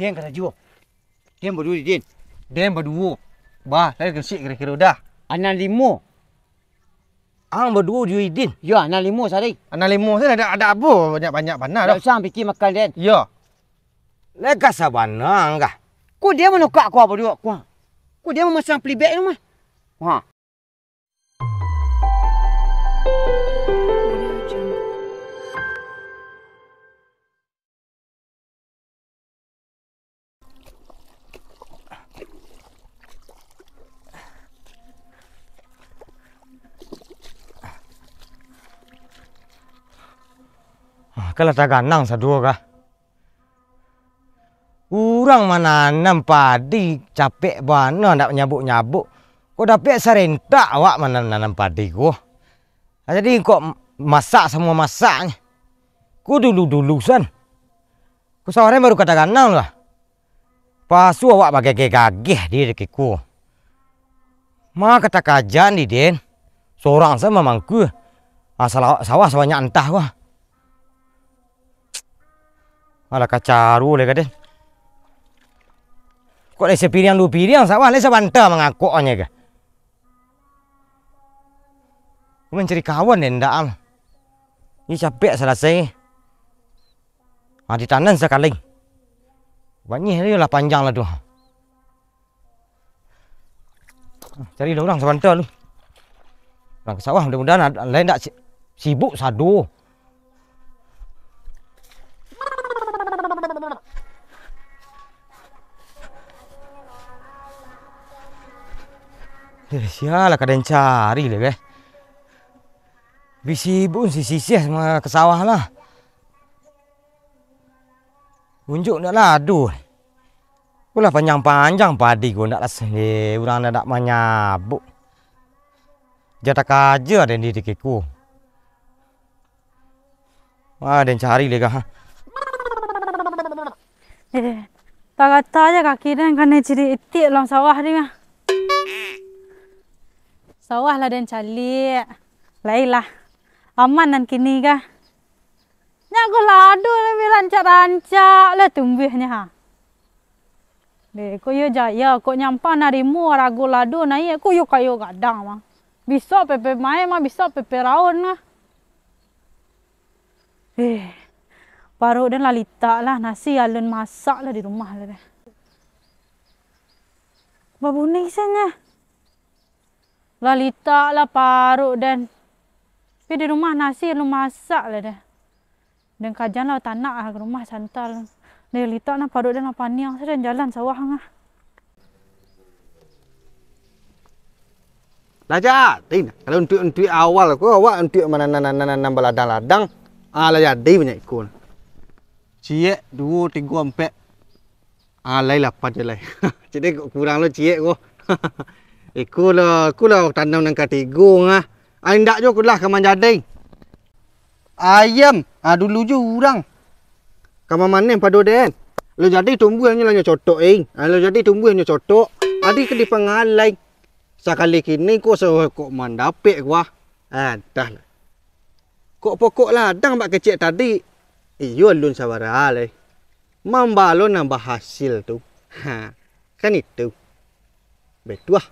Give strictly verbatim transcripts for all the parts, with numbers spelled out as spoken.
Den karajo. Den baduo, Den. Den baduo. Bah, lai kecek kiro-kiro dah. Anam limo. Ang baduo jo Idin? Yo, anam limo sari. Anam limo tu ada, ada apo banyak-banyak bana dah. Dak usah ang pikia makan, Den. Yo. Lai ka sabana ang kah? Ko den manokak ko apo duo ko? Ko den mamasang playback tu mah. Ha. Ah, kan lah taganang saduo kah? Urang mananam padi capek bana, ndak nyabuk-nyabuk. Kok dapek sarentak awak mananam padi ko? Ah, jadi kok masak samo masak ni? Ko dulu-dulu san. Ko sawah den baru ka taganang lah. Pasu awak bagageh-gageh di dek iko. Ma ka takajan di den. Sorang sa mamangku. Ah, sala-, sawah sabanyak antah ko. Alah, kacaru lai ka den. Kok lai sapiriang duo piriang sawah, lai sabanta mangakoknyo ka. Mancari kawan den ndak am. Ni capek salasai. Ah, ditanam sakali. Banyih ni lah panjang lah tu. Cari lah urang sabanta lu. Urang ka sawah, mudah-mudahan ad-, lai ndak si-, sibuk sado. Eh, sia lah ka den cari lai, beh. Bi sibuk si sisih ma-, ka sawah lah. Unjuak ndak lah ado. Ulah panjang-panjang padi ko ndak lah se-, urang ndak manyabuk. Jatah kaja den di dek iko. Ah, den cari lai ka, ha. Eh, tagata ja kaki den kanai ciriak itiak dalam sawah ni mah. Sawah lah den caliak. Lai lah. Aman nan kini kah? Nyak ko lado lah, bi rancak-rancak lah tumbuahnyo, ha. Deh, ko iyo jaya, kok nyampang narimo arago lado naiak, ko iyo kayo gadang mah. Bisa pepe main mah, bisa pepe raun mah. Eh, paruik den lah litak lah, nasi alun masak lah di rumah lah deh. Babunyi sannyo. Lah litak lah paruik den. Tapi di rumah nasi alun masak lah deh. Den kajan lah tanak lah ka rumah santa. Deh, litak nah paruik den lah paniang, sudah jalan sawah ngah. Lah jadi, kalau untuak-untuak awal ko, awak untuak mananam-nanam baladang-ladang. Ah, lah jadi banyak iko. Ciek, duo, tigo, ampek. Ah, lai lapan je lai. Cik dek, kok kurang lo ciek ko. Iko lah, iko lah tanam nan katigo ngah. Ah, indak jo ko lah ka manjadi. Ayam, ah, dulu jo urang ka mamanen pado den. Lo jadi tumbuah nyo lah nyo cotok, eh. Ah, lo jadi tumbuah nyo cotok. Adi ka dipangalai. Sakali kini ko sa-, kok mandapek ko ah. Ah, antahlah. Kok pokok ladang bak kecek tadi, iyo alun sabara lai. Mambalo nan bahasil tu. Ha, kan itu. Betuah.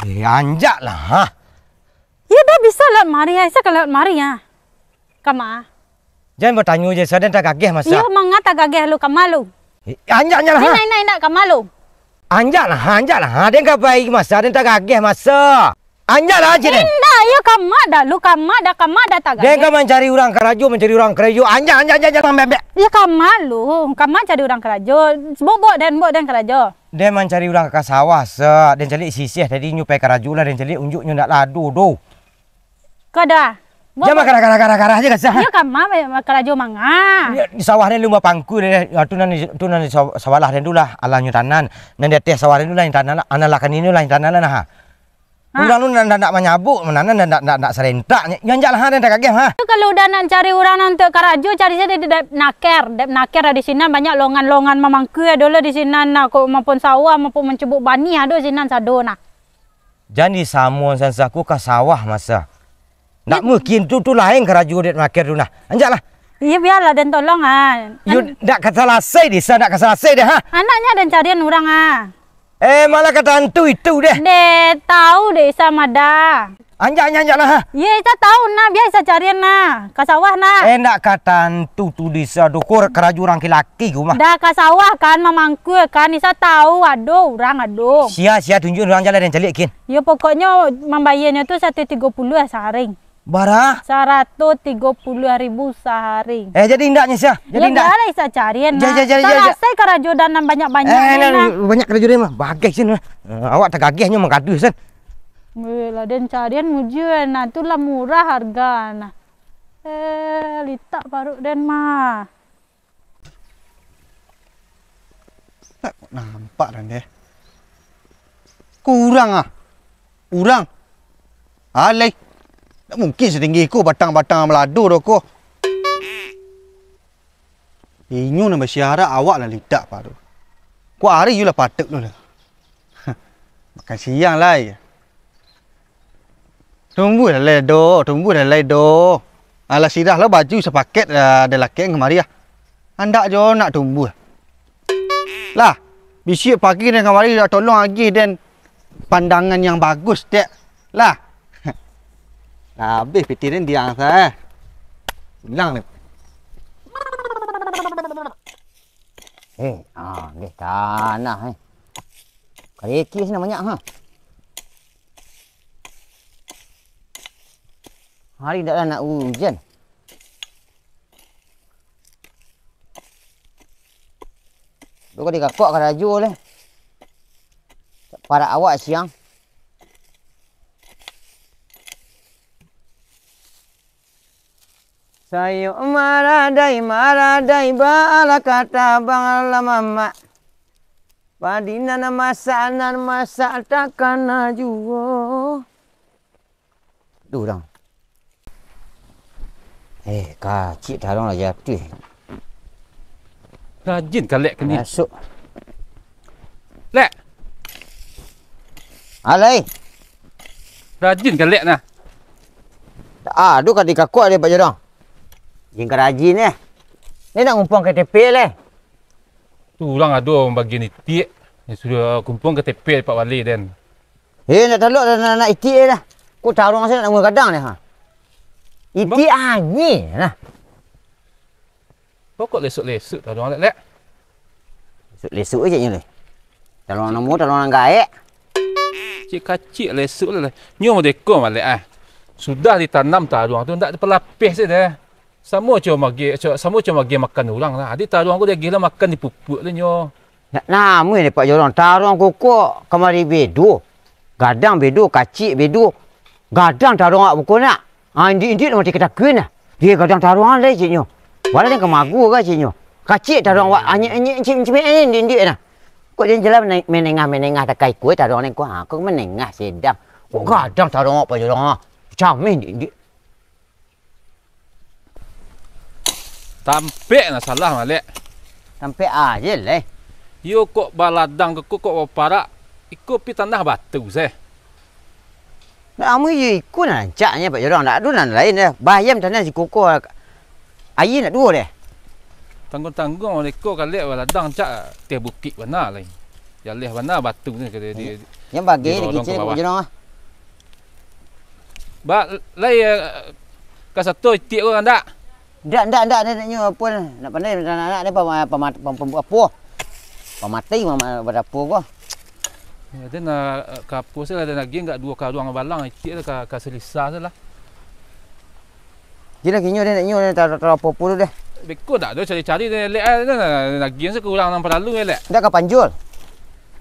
Eh, anjaklah, ha. Iyo dah bisa lewat mari, ai sa ka lewat mari, ha. Kama? Jan batanyo je, sa den tagageh masa. Iyo, manga tagageh lu, kama lu? Eh, anjaknyo lah, ha. Indak, indak, indak, kama lu? Anjaklah, ha, anjaklah, ha. Den ka pai masa, den tagageh masa. Anjaklah, cik den. Indak, iyo kama dah lu, kama dah, kama dah tagageh. Den ka mancari urang karajo, mancari urang karajo. Anjak, anjak, anjak, anjak, ambek, ambek. Iyo kama lu, kama cari urang karajo. Bobok den, bobok den karajo. Den mancari urang ka sawah, sa. Den caliak sisih tadi, nyo pai karajo lah, den caliak unjuak nyo ndak lado doh. Kada. Jan bakarah-karah-karah je kasah. Iyo kama, karajo manga. Di sawah den lumba pangku deh. Ah, tu nan, tu nan di saw-, sabalah den tu lah, alah nyo tanam. Nan di ateh sawah den tu lah nyo tanam lah. Anak lah kan ini lah nyo tanam lah nah. Urang tu ndak, ndak, ndak manyabuik, ma nan ndak, ndak, ndak sarentak. Yo, anjaklah, ha, den dak kageh, ha. Tu kalau udah nak cari urang nan untuak karajo, cari sajo di Dep Naker. Dep Naker di sinan banyak longan-longan mamangkua dulu di sinan, nah, kok maupun sawah, maupun mancubuak baniah ado sinan sado, nah. Jan disamoan sansako ka sawah masa. Ndak mungkin tu, tu lain karajo Dep Naker tu nah. Anjaklah. Iyo, bialah den tolong, ah. Yo, ndak ka salasai desa, ndak ka salasai deh, ha. Anaknyo den carian urang, ah. Eh, malah ka tantu itu deh. Deh, tahu deh Isa mah dah. Anjak, anjak, anjaklah, ha. Iyo, Isa tahu nah, bia Isa carian nah. Ka sawah nah. Eh, ndak ka tantu tu desa tu, ko karajo urang laki-laki ko mah. Dah ka sawah kan, mamangkua kan, Isa tahu ado urang ado. Sia, sia tunjuak urang jalan den caliak kin. Yo, pokoknyo mambayarnyo tu saratuih tigo puluah saharing. Bara? Saratuih tigo puluah ribu saharing. Eh, jadi indaknyo sia? Jadi indak? Yo, bialah Isa carian nah. Ja, ja, ja, ja, ja. Salasai karajo den nan banyak-banyak Eh, ni nah, nah. Banyak karajo den mah. Bagai sin mah. Eh, awak tagagehnyo manggaduah sin. Weh, lah den carian mujua nah. Tu lah murah harga nah. Eh, litak paruik den mah. Tak nampak dah deh. Ko urang ah. Urang. Alai. Tak mungkin satinggi ko batang-batang balado doh ko. Inyo nan basiarak awak lah litak paruik. Ko ari iyo lah patek tu lah. Makan siang lai. Tumbuah lah lai doh, tumbuah lah lai doh. Alah sirah lo baju sapakek, ah, den lakekkan kamari ah. Andak jo nak tumbuah. Lah, bisuak pagi den kamari dak tolong agiah den pandangan yang bagus, dek. Lah. Lah abih pitih den diang sae. Ilang deh. Eh, ah, deh tanah, eh. Kareki sini banyak, ha. Hari ndak lah nak ujan. Tu ka dikakok karajo leh. Parak awak siang. Sayok maradai, maradai, baalah kata Bang Lamamak. Padi nan masak, nan masak takana juo. Duh, dang. Eh, kacik tarong lah jatuah. Rajin kalek kini. Masuk. Lek. Alai. Rajin kalek nah. Ah, tu ka dikakok dek Pak Jorong. Jin ka rajin eh. Ni nak ngumpuang K T P leh. Tu urang ado bagian itiak, yang sudah kumpuang K T P Pak Wali den. Eh, nak talok dah nak, nak itiak dah. Kok tarong saya nak mula gadang dah, ha? Itiak angin nah. Pokok lesok-lesok tarong lek, lek. Lesok-lesok je nyo leh. Tarong namo, tarong nan gaek. Cik kacik lesok lah. Nyo modeko malek ah. Sudah ditanam tarong tu ndak dipalapeh se deh. Samo co magi, co-, samo co magi makan urang lah. Adi tarong ko diagih lah makan di pupuak tu nyo. Nak namuah ni Pak Jorong, tarong ko ko kamari bedo. Gadang bedo, kacik bedo. Gadang tarong awak buko nak. Ah, indik-indik lah mati katakuan lah. Dia gadang tarong alai ciknyo. Walah dia kamagu ka ciknyo. Kacik tarong awak anyek-anyek cik-cik indik-indik nah. Kok dia jalan menengah-menengah takai kue tarong ni ko. Ha, kok menengah sedang. Kok gadang tarong awak Pak Jorong ah. Cameh indik-indik. Tampek nah salah malek. Tampek aje leh. Yo kok baladang ko kok baparak, iko pi tanah batu seh. Nak amu yo iko nan rancaknyo Pak Jorong, ndak ado nan lain deh. Bayam tanah siko ko aia ndak duo deh. Tangguang-tangguang mereka kalek baladang cak teh bukik bana lai. Jaleh bana batu ni ka di, di, Yang bagi didorong ke dikicil bawah. Pak Jorong ah. Ba, lai, eh, ka sato itiak ko ndak? Ndak, ndak, ndak, ndak, nyo apo, nak pandai anak-anak ni pama-, pama-, pam-, pam-, apo? Pamatai mama badapo ko. Ya, den, ah, ka apo se lah den agiah, ndak duo karuang balang itiak lah ka, ka salisa se lah. Jadi lah kinyo den, nyo den, taro, taro apo-apo tu deh. Beko ndak ado cari-cari den, lek, ah, den, den agiah se ka urang nan paralu, lek. Ndak ka panjul.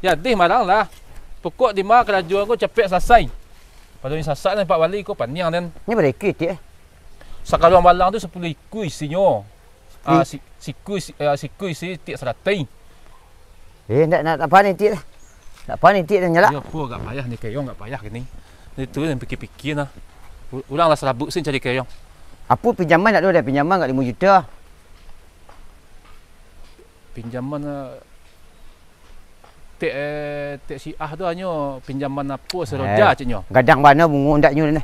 Ya, deh marang lah. Pokok dima karajo ko capek salasai. Pado ni sasak ni Pak Wali ko paniang den. Ni bara ikua itiak eh? Sakaruang balang tu sapuluah ikua isinyo. Ah, Ih. si-, siku isi, ah, siku isi itiak saratai. Eh, ndak, ndak, ndak pani itiak dah. Ndak pani itiak dah nyalak. Yo, apo agak payah ni, kayong agak payah kini. Itu nan pikir-pikir nah. U-, urang lah salabuik sen cari kerong. Apo pinjaman ndak ado, ado pinjaman agak limo juta. Pinjaman, eh, tek, eh, tek si Ah tu hanyo pinjaman apo saroja Eh, ceknyo. Gadang bana bungo ndak nyo ni.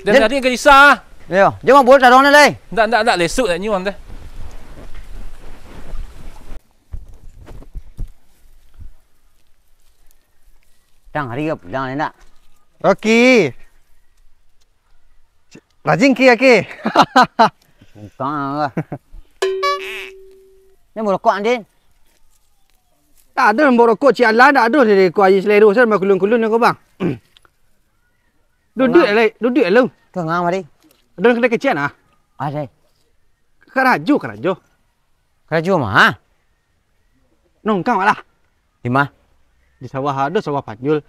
Dan Jen- tadi gelisah. Yo, jom buat tarong ni lai. Ndak, ndak, ndak lesuk nak nyo teh. Tang, hari ke pulang ni nak? Oke. Rajin ki, Aki. Bukan lah. Ni merokok, Andin? Tak ada merokok, Cik Alan, tak ada dari ko air selero, saya makulun-kulun ko, bang. Duduk Tengah. Lai, duduk lu. Tengah mari. Ada kena kecil ah? Ada. Karajo, karajo. Karajo mah? Nongkang lah. Di ma? Di sawah ado, sawah Panjul.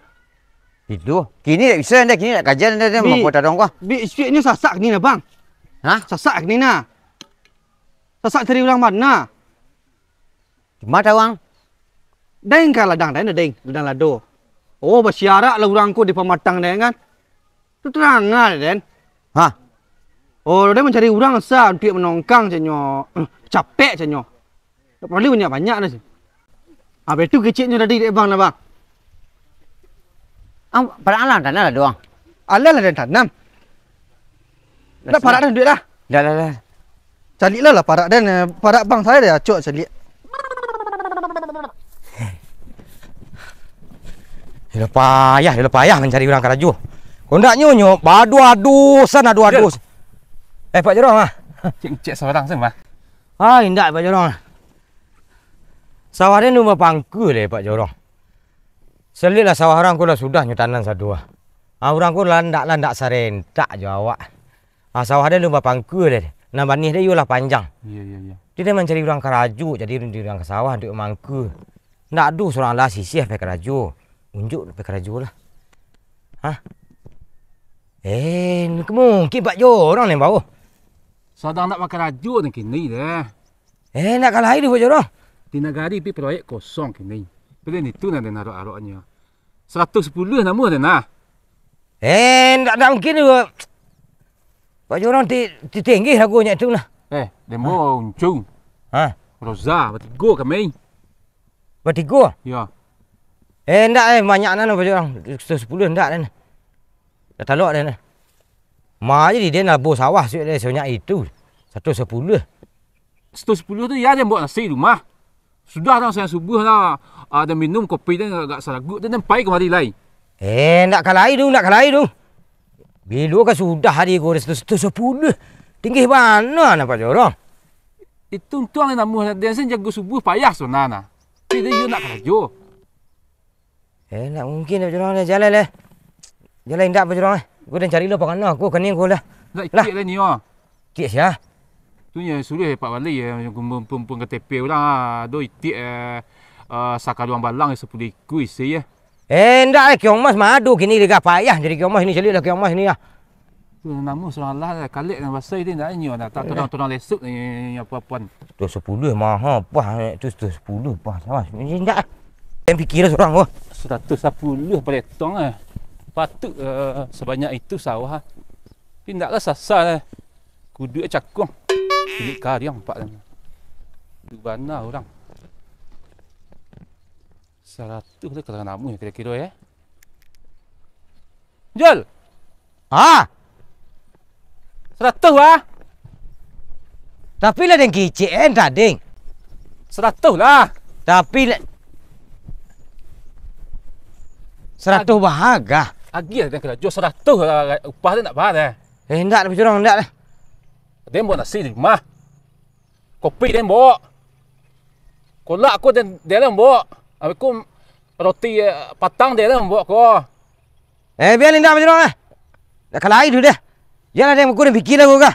Itu. Kini dak bisa ndak, kini dak kaja ndak, ndak Bi, mampu tadong ko. Bi, isuaknyo sasak ni nah, Bang. Hah? Sasak ni nah. Sasak cari urang bana. Di ma tawang? Deng ka ladang, deng, deng, ladang lado. Oh, basiarak lah urang ko di pamatang, deng kan. Tu terang lah, den. Hah? Oh, den mancari urang sa, untuak manongkang, caknyo. Capek, caknyo. Tak perlu banyak-banyak dah. Habis tu keciknyo tadi dek bang dah, bang. Am, parak alah tanam lah doang. Alah lah den tanam. Dah parak dah duit dah. Dah, dah, dah. Caliak lah, lah parak den, eh, parak bang saya dah acok caliak. Ilo payah, ilo payah mancari urang karajo. Kondaknyo nyo, baduo-aduo san, aduo-aduo. Eh, Pak Jorong ah. Cek, cek sorang sen, Bang. Ah, indak, Pak Jorong. Sawah den tu bapangka leh, Pak Jorong. Saliak lah sawah urang ko lah sudah nyo tanam sado ah. Ah, urang ko lah ndak, lah ndak sarentak jo awak. Ah, sawah den tu bapangka leh. Nan banih den iyo lah panjang. Iyo, iyo, iyo. Jadi den mancari urang karajo, jadi urang ka sawah untuak mangka. Ndak ado surang lah sisiah pai karajo. Unjuak pai karajo lah. Hah? Eh, mungkin Pak Jorong nan bao. Sadang ndak bakarajo ni kini deh. Eh, ndak ka lai doh, Pak Jorong. Di nagari pi proyek kosong kini. Pilihan itu nan den arok-aroknyo. Saratuih sapuluah namuah den nah. Eh, ndak, ndak mungkin doh. Pak Jorong ti, ti tinggi hargonyo tu nah. Eh, den bao uncuang. Ha? Roza, batigo kami. Batigo? Yo. Eh, ndak, eh, banyak nan, Pak Jorong. Saratuih sapuluah ndak den. Dah talok den. Ma jadi den nabur sawah suik den sabanyak itu. Saratuih sapuluah. Saratuih sapuluah tu, yo, den bao nasi di rumah. Sudah dah, siang subuah lah, ah, den minum kopi den agak saraguak, den, den pai kamari lai. Eh, ndak ka lai tu, ndak ka lai tu. Bilo ka sudah hari ko, saratuih sapuluah. Tinggi bana nah, Pak Jorong. Itu untuang namuah den sen jago subuah payah sona nah. Tapi den iyo ndak karajo. Eh, ndak mungkin, Pak Jorong, dah jaleh leh. Jaleh indak, Pak Jorong, eh. Ko den cari lo pangana ko, kini ko lah. Ndak itiak lah ni, oh. Itiak sia? Tu nyo suruah Pak Wali, eh, kumpul-kumpul K T P urang, ah. Ado itiak, eh, eh, sakaruang balang, eh, sapuluah ikua isi, eh. Eh, ndak, eh, kiong mas mado kini dek payah jadi kiong mas ni, caliak lah kiong mas ni, ah. Tu namuah surang lah, kalek nan basai tu, ndak inyo dah, tak turang-turang lesuk ni, apa-apa. Tu sapuluah maha, pah, tu, tu sapuluah, pah, salah. Ini ndak. Yang pikir surang, oh. Saratuih sapuluah paletong, eh. Patut, eh, sabanyak itu sawah. Tapi ndaklah sasa, eh. Kuduak cakong. Bilik kariang, Pak. Duit bana urang. Saratuih tu kalau namuah kiro-kiro, eh. Jul! Ah! Saratuih, ah! Tapi lah den kicik, eh, tading. Saratuih lah. Tapi lah, saratuih bahaga. Agiah lah den karajo saratuih lah, upah tu ndak bahas, eh. Eh, ndak, Pak Jorong, ndak lah. Den bao nasi di rumah. Kopi den bao. Kolak ko den, den bao. Abih ko roti, eh, patang den bao ko. Eh, bialah indak, Pak Jorong, eh. Ndak ka lai tu deh. Bialah den, ko den pikir lah ko kah.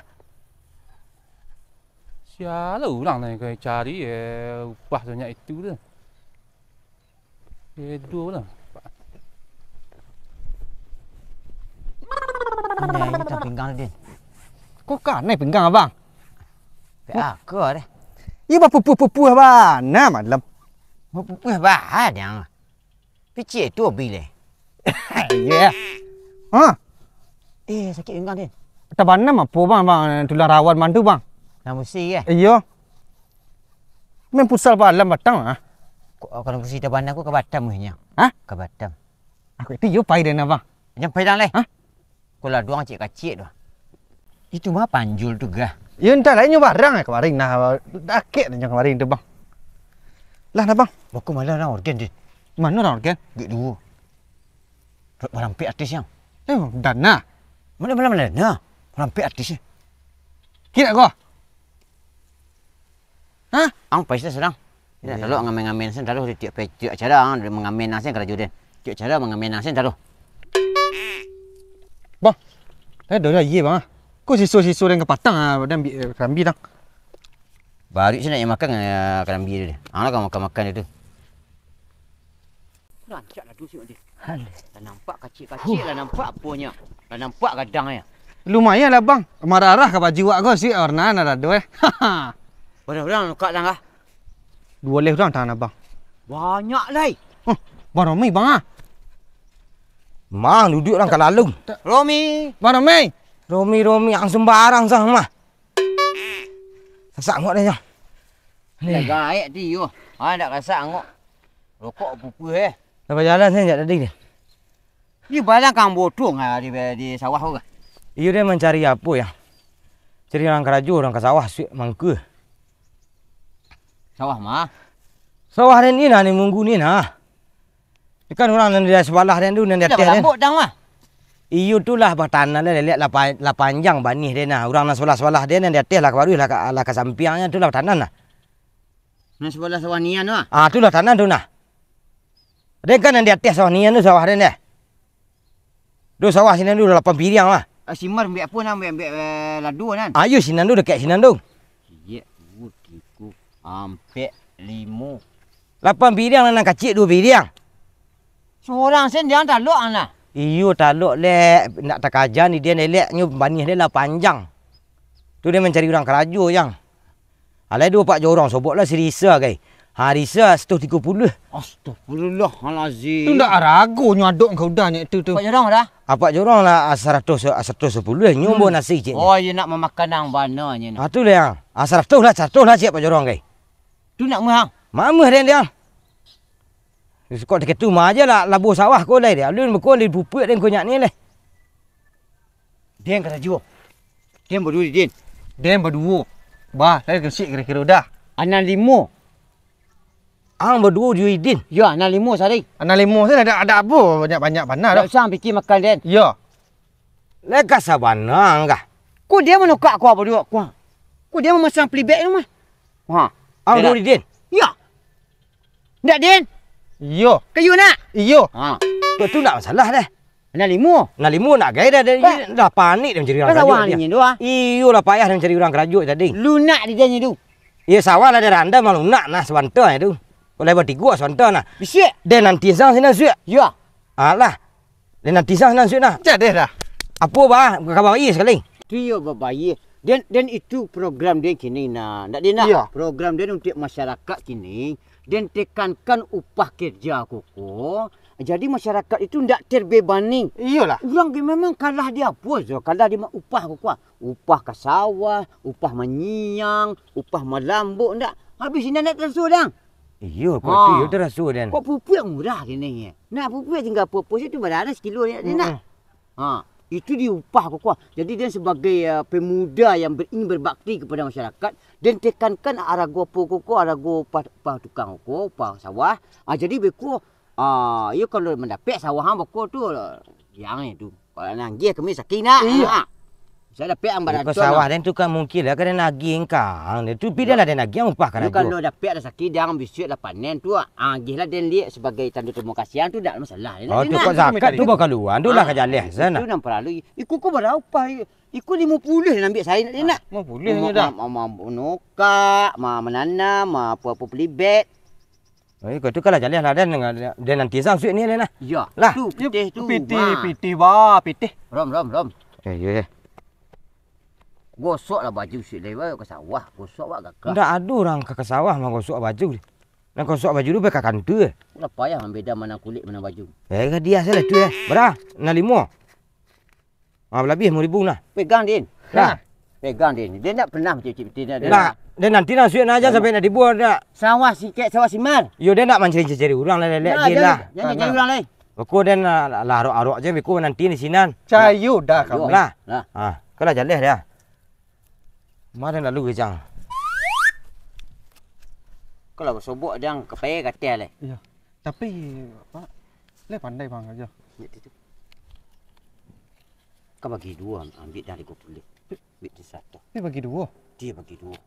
Sia lah urang nan ka cari, eh, upah sabanyak itu tu. Edo lah. Pandai ni tang pinggang, Din. Kok kanai pinggang abang? Pek aka deh. Iya bapupuh-pupuh bana malam. Bapupuh bana. Picik tu hobi leh. Iya. Ha? Eh, sakik pinggang, Din. Tabanam apo, Bang, Bang? Tulang rawan mantu, Bang. Nan busi, eh? Iyo. Main futsal malam patang, ah. Kok, kalau busi tabanam ko ka Batam, eh, nyo? Ha? Ka Batam. Aku itu iyo pai dana, Bang. Jan pai dang, lai. Ha? Ko laduang kacik-kacik tu. Itu mah panjul tu, gah. Yo, entah lah, inyo barang lah kamarin. Nah, dakek inyo kamarin tu, Bang. Lah, nah, Bang. Bako malah urang orgen, Din. Mano urang orgen? Gek duo. Marampek artis yang. Eh, dana. Mano malam dana? Marampek artis, eh. Kira ko. Hah? Ang paisa sadang. Iyo. Talok ngamen-ngamen sen taruih di tiok pe-, tiok acara, ang mangamen ang sen karajo den. Tiok acara mangamen ang sen taruih. Bang, tadi dah iya, Bang. Ko siso-siso den kapatang, ah, den ambiak, eh, karambi dang. Baru sen nak makan, eh, karambi tu. Ang lah ka makan-makan tu. Rancak lah duo simak dia. Aduh. Lah nampak kacik-kacik, lah nampak aponyo. Lah nampak gadang ya. Lumayan lah, Bang. Marah-arah ka baju awak ko, sik warna nan ado, eh. Barang-barang lengkap dah kah? Duo leh urang tangan abang. Banyak lai. Huh, Bang Romi, Bang, ah. Mang duduak urang ka lalu. Romi. Bang Romi. Romi, Romi, ang sumbarang sah mah. Sasak angok deh, Jang. Dah gaek ti, yo. Ha, dak kasak angok. Rokok pupuih, eh. Dah bajalan sajo jak tadi ni. Ni balang kang botong ah di, di sawah tu kah? Iyo, den mancari apo, Jang? Cari urang karajo, urang ka sawah, suik mangkua. Sawah ma? Sawah den ni nah, ni munggu ni nah. Kan urang nan di sabalah den tu, nan di ateh den. Lambok dang mah. Iyo tu lah batanam lah, liek lah pa-, lah panjang banih den nah. Urang nan sabalah-sabalah den, nan di ateh lah ka baruih, lah ka, lah ka sampiangnyo tu lah batanam nah. Nan sabalah sawah Nian tu ah? Ah, tu lah tanam tu nah. Den kan nan di ateh sawah Nian tu sawah den deh. Tu sawah sinan tu lapan piriang lah. Ah, si Mar ambiak apo nan, ambiak, ambiak, eh, lado nan? Ayo sinan tu, dakek sinan tu. Ciek, duo, tigo, ampek, limo. Lapan piriang nan, nan kacik duo piriang. Surang sen jan talok ang nah. Iyo talok lek, ndak takaja ni den elek, nyo banih den lah panjang. Tu den mancari urang karajo, Jang. Alai duo apak jorong sobok lah si Risa gai. Ha, Risa saratuih tigo puluah. Astagfirullahalazim. Tu ndak aragonyo adok engkau dah nyo tu, tu. Apak jorong dah? Apak jorong lah, ah, saratuih, ah, saratuih sapuluah, nyo ambo nasi cik. Oh, iyo nak mamakan ang bana nyo nak. Ah, tu lah, Jang. Ah, saratuih lah, saratuih lah cik apak jorong gai. Tu nak mah, Ang? Mamah den, Jang. Kok dakek tu mah aja lah, labuah sawah ko lai deh. Alun beko lai pupuak den konyak ni lai. Den karajo. Den baduo, Den. Den baduo. Bah, lai kecik kiro-kiro dah. Anam limo. Ang baduo jo Idin. Yo, anam limo sari. Anam limo tu ada, ada apo banyak-banyak bana dah. Dak usah ang pikia makan, Den. Yo. Lai ka sabana ang kah? Ko den manukak ko baduo ko. Ko den mamasang playback tu mah. Ha. Ang baduo jo Idin. Yo. Ndak, Den? Iyo. Kayu nak? Iyo. Ha. Kok tu ndak masalah deh. Anam limo. Anam limo nak gai dah, dah, dah panik dah mancari urang karajo tadi. Iyo lah payah dah mancari urang karajo tadi. Lunak di den tu. Iyo sawah lah dah randam, lunak nah sabanta tu. Kok lai batigo sabanta nah. Bisuak. Den nanti sang sinan suak. Yo. Alah. Den nanti sang sinan suak nah. Jadi dah. Apo bah, kaba baia sakali. Tu iyo babaia. Den, den itu program den kini nah. Ndak den nak? Iyo. Program den untuak masyarakat kini. Den tekankan upah kerja ko ko. Jadi masyarakat itu ndak terbebani. Iyolah. Urang ge memang kalah di apo sajo, kalah di ma-, upah ko ko. Upah ka sawah, upah manyiang, upah malambok ndak. Habis indak, ndak teraso dang. Iyo, kok tu iyo teraso den. Kok pupuak murah kini. Nak pupuak tinggal apo-apo situ barano sakilo ndak den nak. Ha, itu diupah ko ko. Jadi den sebagai, eh, pemuda yang ber-, ingin berbakti kepada masyarakat, den tekankan arago apo ko ko, arago upah, upah tukang ko ko, upah sawah. Ah, jadi beko, ah, iyo kalau mandapek sawah ang beko tu, yang itu. Kalau nagih kami sakik nak. Iyo. Ha. Bisa dapek ang barancak. Sawah den tu kan mungkin lah ka den agih angkang. Tu pilihan lah den agih ang upah karajo. Kalau dapek lah sakik, den bisuak lah panen tu, agih lah den liek sebagai tando tarimo kasih ang tu, ndak masalah. Oh, tu kok zakat tu bakaluan tu lah ka jaleh sana. Itu nan paralu. Iko ko bara upah? Iko limo puluah nan ambiak sain nak. Limo puluah ni dah. Ma-, ma-, ma-, manukak, ma-, mananam, ma-, apo-apo pelibet. Oh, iko tu kalau jaleh lah den, den nanti sang suik ni lah nah. Iyo. Lah. Tu pitih tu. Pitih, pitih bah, pitih. Rom, rom, rom. Eh, iyo, iyo. Gosok lah baju suik lai, wak ka sawah, gosok wak gagah. Ndak ado urang ka, ka sawah manggosok baju. Nan gosok baju tu pai ka kantua. Lah payah mambeda ma nan kulik, ma nan baju. Eh, ka dia salah tu eh. Bara? Anam limo. Ah, labiah limo ribu nah. Pegang, Din. Nah. Pegang, Din. Dia ndak pernah mancik-cik piti dia. Nah, dia nanti nah suik nah aja sampai nak dibuat dah. Sawah sikek, sawah simar. Yo, dia ndak mancari-cari urang lah, lelek Nah, dia jangan, lah. Jangan cari urang lain. Beko dia lah, lah arok-arok aja beko nanti di sinan. Cayo dah Yo. kami. Lah. Nah. Ah, kalau jaleh dia. Mari lalu kejang. Kalau basobok dia kepai kateh leh. Iya. Tapi, Pak, leh pandai bang aja. Nya itu. Ka bagi duo, ambiak dari gua pulih. Ambiak di satu. Tapi bagi duo. Dia bagi duo.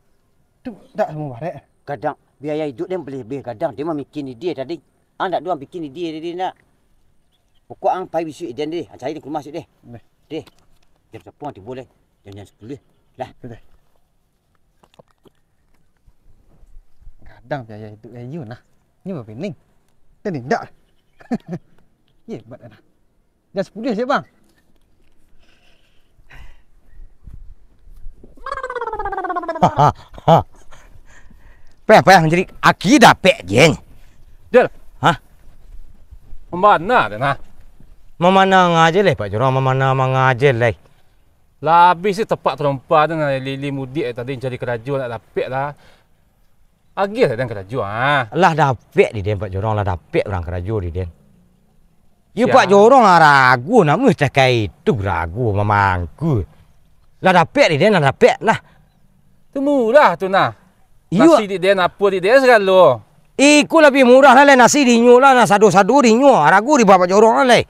Tu tak sama barek. Kadang biaya hidup dia lebih, kadang dia mamikin dia tadi. Andak duo bikin dia tadi nak. Pokok ang pai bisuak idan deh, cari di rumah sik deh. Deh. Deh. Jam sepuluh tibo deh. Jam, jam sepuluh. Lah. Deh. Gadang biaya hidup ayu nah. Ini bapening. Kan indak. Ye, hebat nah. Dah sepuluh siap, Bang. Peh, peh, jadi aki dapek je. Dil. Hah? Mamana deh nah. Mamanang aja leh, Pak Jorong, mamanang aja leh. Lah habis si tepak terompa tu nah, lili mudik tadi cari karajo nak dapek lah. Agiah lah den karajo, ah. Lah dapek di den, Pak Jorong, lah dapek urang karajo di den. Yo, Pak Jorong lah ragu, namuah cakai itu ragu mamangku. Lah dapek di den, lah dapek lah. Tu murah tu nah. Iyo. Nasi di den, apo di den sagalo. Iko labiah murah lah, lah nasi di inyo lah, nah sado-sado di inyo, ragu di Pak Jorong lah, lai.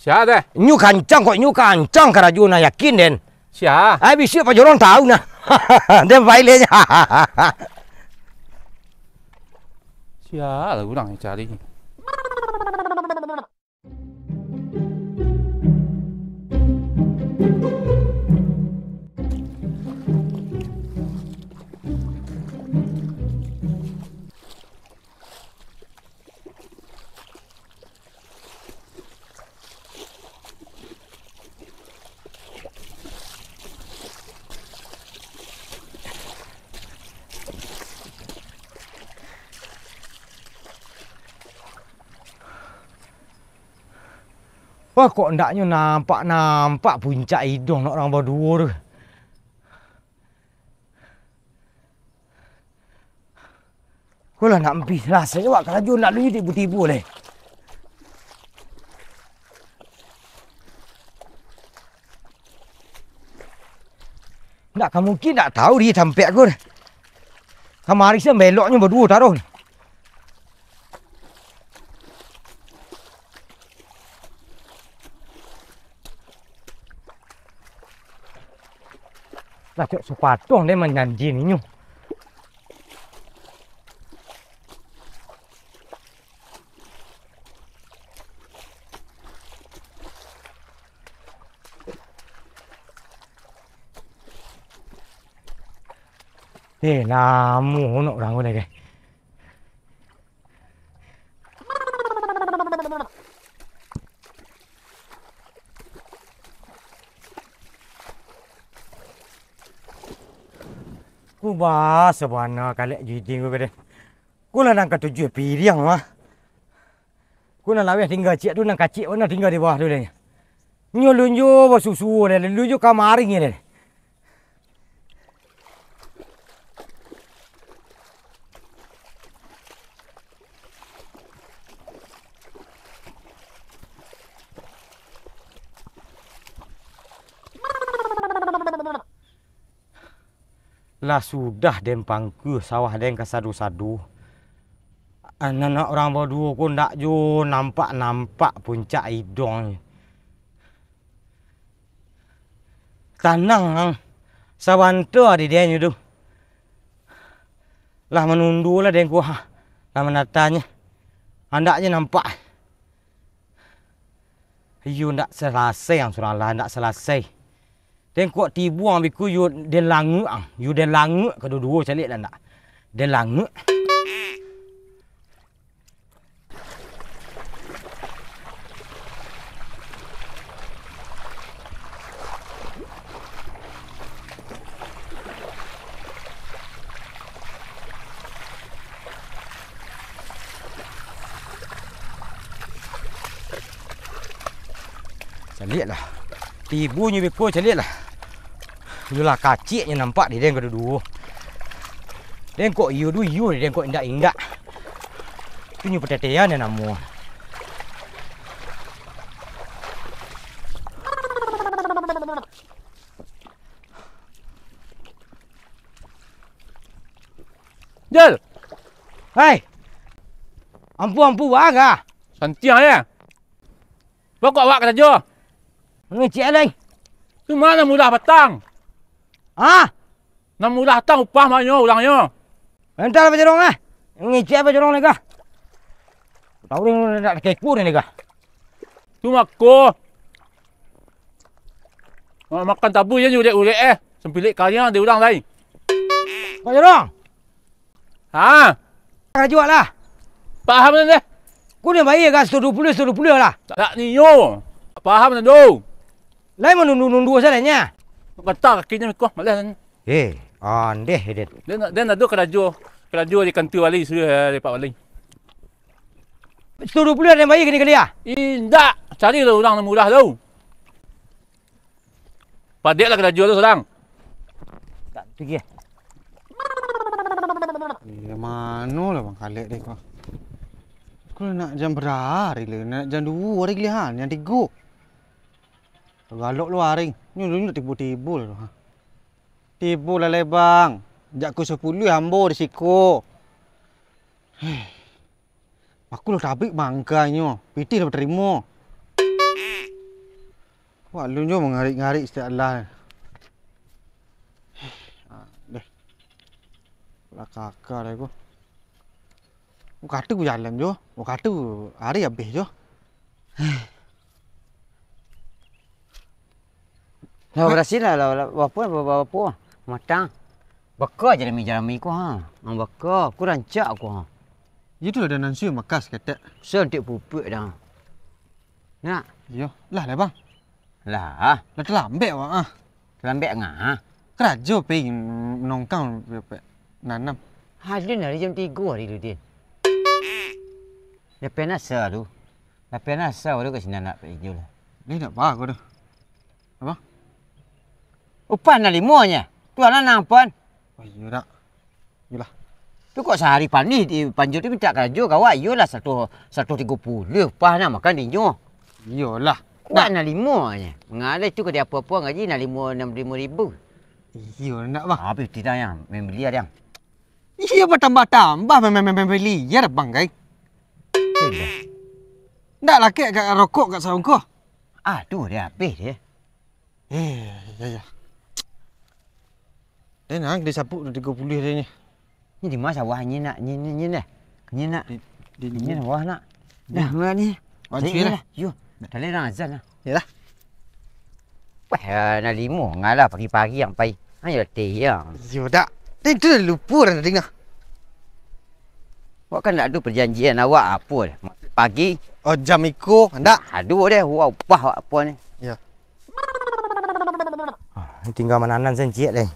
Sia deh? Inyo kancang kok, inyo kancang karajo nah, yakin den. Sia? Ai, bisuak Pak Jorong tahu nah. Den pai leh. Sia lah urang cari. Wah, kok ndaknyo nampak-nampak puncak iduang nak urang baduo tu. Ko lah nak ampih lah, sayo awak karajo nak lu tibo-tibo leh. Ndak ka mungkin ndak tahu di tampek ko. Kamari sia beloknyo baduo taruih. Lah, cok sapatuang deh manjanji ninyo. Eh, lamo nak urang ko lai, guys. Ku ba sabana kalek jiding ko, guys. Ku lah nan katujuah piriang mah. Ko nan laweh tingga ciek tu, nan kacik ko nan tingga di bawah tu deh. Nyo lunjo basusu deh, lunjo kamari deh. Lah sudah den pangkua sawah den ka sado-sado. Anak urang baduo ko ndak jo nampak-nampak puncak iduang. Tanang ang, sabanta di den tu. Lah manundo lah den ko ha. Lah manatanyo. Andak je nampak. Iyo ndak salasai ang surang lah, ndak salasai. Den kok tibo ang biko yo den languk ang, yo den languk kaduo-duo caliak lah ndak. Den languk. Caliak lah. Tibo nyo beko caliak lah. Iyolah, kaciknyo nampak di den kaduo-duo. Den kok iyo du iyo, den kok indak-indak. Tu nyo patetean namo. Jal! Hai! Ampu-ampu baa ka? Santiang, ya? Pokok awak karajo. Ngecek lai. Tu ma nan murah batang? Ha? Nan murah batang upah manyo urangnyo. Entar Pak Jorong, ah. Ngecek Pak Jorong lai ka. Tahu ni nak keku ni ka. Tu mako. Ma-, makan tabu je urek-urek, eh. Sampilik kariang di urang lai. Pak Jorong. Ha? Karajo lah. Paham dah. Ku ni bayar ka satu duo puluah, satu duo puluah lah. Tak nio. Paham dah tu. Lai manundu-nundu sajo nyo. Gatal kakinyo ko, malas. Eh, andeh, Dek. Den, den ado karajo, karajo di kantua wali sudah, eh, di Pak Wali. Satu duo puluah den bayar kini kali ah? Indak, carilah urang nan murah tu. Padeklah karajo tu surang. Tak tu, Kiai. Eh, mano lah Bang Kalek deh ko. Ko nak jam bara hari le? Nak jam duo hari giliran, jam tigo. Galok lu hari. Nyo lu tibo-tibo lah tu, ha. Tibo lah le, Bang. Jak pukua sapuluah ambo di siko. Heh. Aku lah tabik mangganyo, pitih lah batarimo. Wak lu nyo mangarik-ngarik satiok lah. Ah, deh. Lah kaka deh ko. Wakatu jalan jo, wakatu hari abih jo. Lah, barasiah lah, lah, lah, bapo, bapo, bapo, matang. Baka jarami-jarami ko, ha. Ha, baka, ku rancak ko, ha. Iyo tu lah, ado nan suai makas ketek. Santik pupuak dah. Nak? Iyo, lah, lah, Bang. Lah. Lah talambek awak, ah. Talambek nga? Karajo pai nongkang, pai nanam. Alun hari jam tigo hari tu, Din. Dah penasa tu. Dah penasa baru ka sinan nak pai jo lah. Lai nak ba ko tu. Apo? Upah nan limo nyo. Tu alah nan ampun. Oh, iyo dak. Iyolah. Tu kok sahari panih di panjua tu mintak karajo ka awak, iyolah saratus, saratus tigo puluah upah nan makan dinyo. Iyolah. Awak nan limo nyo. Mangalai tu ka diapo-apo gaji nan limo, nan limo ribu. Iyo, ndak, Bang. Habis tidak yang membeli ada yang. Iyo, batambah-tambah mem-, mem-, mem-, miliar, Bang, kai. Sudah. Ndak lah, kek, gak rokok, gak sarongkoh. Ah, tu dia habis dia. Eh, ya, ya. Eh, nang disapu tu tigo puluah dia ni. Ni di ma sawah ni nak? Ni, ni, ni dah. Ni nak. Di, di, ni sawah nak. Dah, mana ni? Oh, cik lah. Yo. Dah lah azan lah. Yalah. Wah, nak limo ngalah pagi-pagi yang pai. Ayo teh yang. Yo dak. Ni tu lupa dah dengar. Awak kan nak ado perjanjian awak apo dah. Pagi. Oh, jam iko, ndak? Aduh deh, wah, upah awak apo ni. Ya. Ah, tingga mananan sancik deh.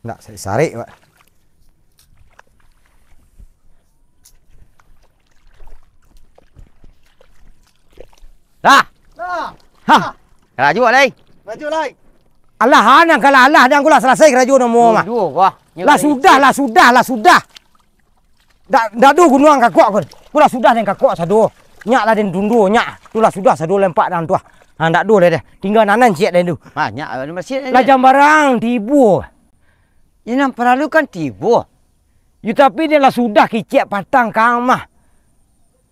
Nak sarik-sarik, Pak. Dah. Dah. Ha. Karajo lai. Karajo lai. Alah, ha, nang kalah alah, nang kulah salasai karajo namo mah. Duo, wah. Lah sudah, lah sudah, lah sudah. Ndak, ndak ado guno ang kakok ko. Ko lah sudah den kakok sado. Nyak lah den tundo, nyak. Tu lah sudah sado lempak dan tu ah. Ha, ndak ado lai deh. Tingga nanan ciek den tu. Ha, nyak, masih. Lah jam barang tibo. Inang paralu kan tibo. Yo, tapi den lah sudah kicek patang ka amah.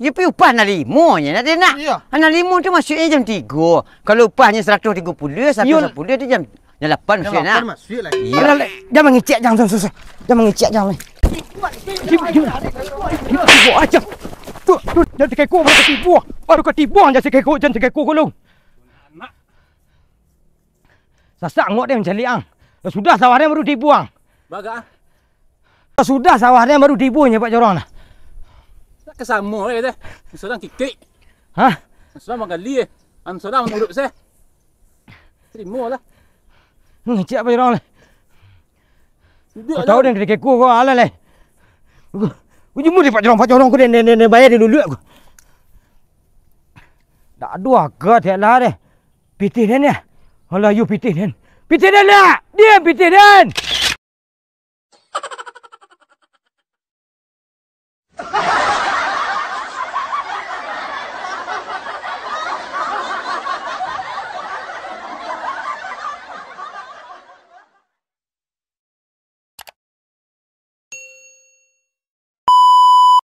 Yo, pi upah nan limo nyo nak den nak. Iyo. Ha, nan limo tu masuaknyo jam tigo. Kalau upahnyo saratuih tigo puluah, saratuih sapuluah tu jam Jam lapan masuak nak. Jam lapan masuak lagi. Iyo. Alah, lek, jan mangicek, jan, jan, jan, jan. Jan mangicek, jan, lek. Tibo, tibo, tibo, tibo, aja. Tu, tu, jan takeko, baru katibo. Baru katibo, jan takeko, jan takeko ko lu. Sasak angok deh mancaliak ang. Lah sudah sawah deh baru tibo ang. Baga. Lah sudah sawah deh baru tibo nyo Pak Jorong nah. Nak ka samo eh deh. Surang kikik. Hah? Surang manggali eh. An surang manuruik seh. Tarimo lah. Hmm, ciek Pak Jorong lah. Duduak. Kau tahu lah. Deh, kau ko alah leh. Ku, ku jemu deh Pak Jorong, Pak Jorong ku deh, deh, deh, deh, bayar dulu aku. Dak ado aga dek lah deh. Pitih den ya. Alah, yo pitih den. Pitih den lah. Diam pitih den.